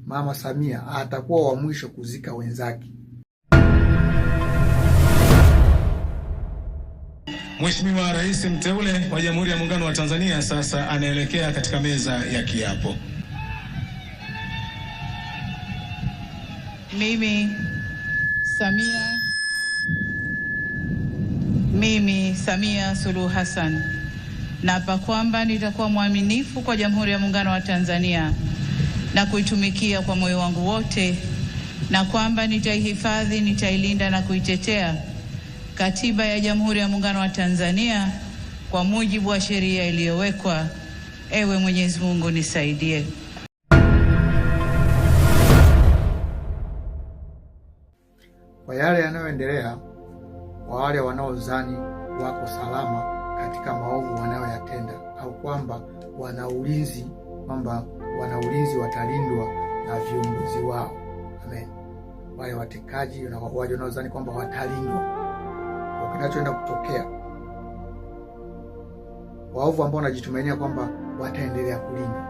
Mama Samia atakuwa wa mwisho kuzika wenzake. Mheshimiwa Rais mteule wa Jamhuri ya Muungano wa Tanzania sasa anaelekea katika meza ya kiapo. Mimi Samia, mimi Samia Suluhu Hassan naapa kwamba nitakuwa mwaminifu kwa Jamhuri ya Muungano wa Tanzania na kuitumikia kwa moyo wangu wote, na kwamba nitaihifadhi, nitailinda na kuitetea Katiba ya Jamhuri ya Muungano wa Tanzania kwa mujibu wa sheria iliyowekwa. Ewe Mwenyezi Mungu nisaidie. Kwa yale yanayoendelea, kwa wale wanaozani wako salama katika maovu wanayoyatenda au kwamba wana ulinzi, kwamba wana ulinzi watalindwa na viongozi wao. Amen. Wale watekaji na wauaji wanaozani kwamba watalindwa, kwa kinachoenda kutokea, waovu ambao wanajitumainia kwamba wataendelea kulindwa,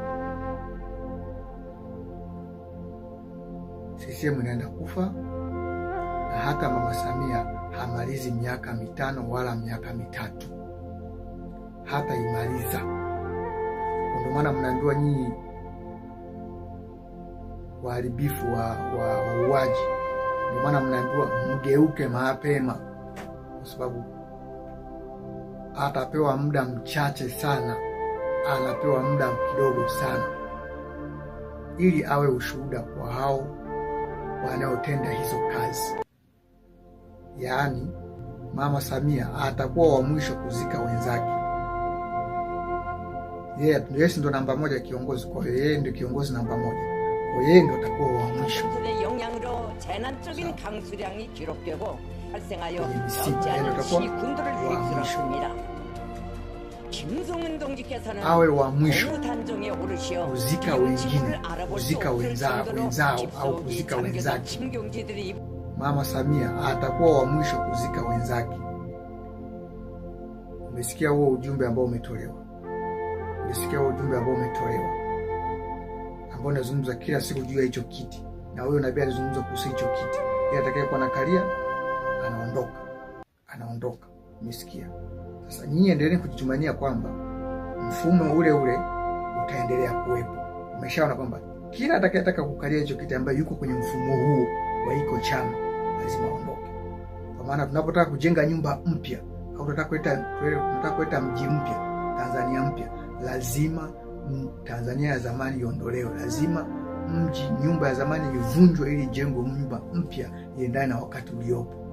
CCM inaenda kufa na hata Mama Samia hamalizi miaka 5 wala miaka 3, hata imaliza. Ndio maana mnaambiwa nyinyi waharibifu wa wauaji, ndio maana mnaambiwa mgeuke mapema, kwa sababu atapewa muda mchache sana, anapewa muda kidogo sana, ili awe ushuhuda kwa hao wanaotenda hizo kazi. Yaani, Mama Samia atakuwa wa mwisho kuzika wenzake. Yeye yeah, ndo namba moja kiongozi, kwa hiyo yeye ndio kiongozi namba moja, kwa hiyo yeye ndo atakuwa wa mwisho. Awe wa mwisho kuzika wengine, kuzika wenzao au kuzika wenzake. Mama Samia atakuwa wa mwisho kuzika wenzake. Umesikia huo ujumbe ambao umetolewa? Umesikia huo ujumbe ambao umetolewa, ambao unazungumza kila siku juu ya hicho kiti, na huyo nabii alizungumza kuhusu hicho kiti. Yeye atakayekuwa anakalia anaondoka, anaondoka. Umesikia? Sasa nyinyi endeleeni kujitumania kwamba mfumo ule ule utaendelea kuwepo. Umeshaona kwamba kila atakayetaka kukalia hicho kiti ambaye yuko kwenye mfumo huo wa iko chama lazima aondoke. Kwa maana tunapotaka kujenga nyumba mpya au tunataka kuleta mji mpya, Tanzania mpya, lazima Tanzania ya zamani iondolewe, lazima mji, nyumba ya zamani ivunjwe ili ijengwe nyumba mpya iendane na wakati uliopo.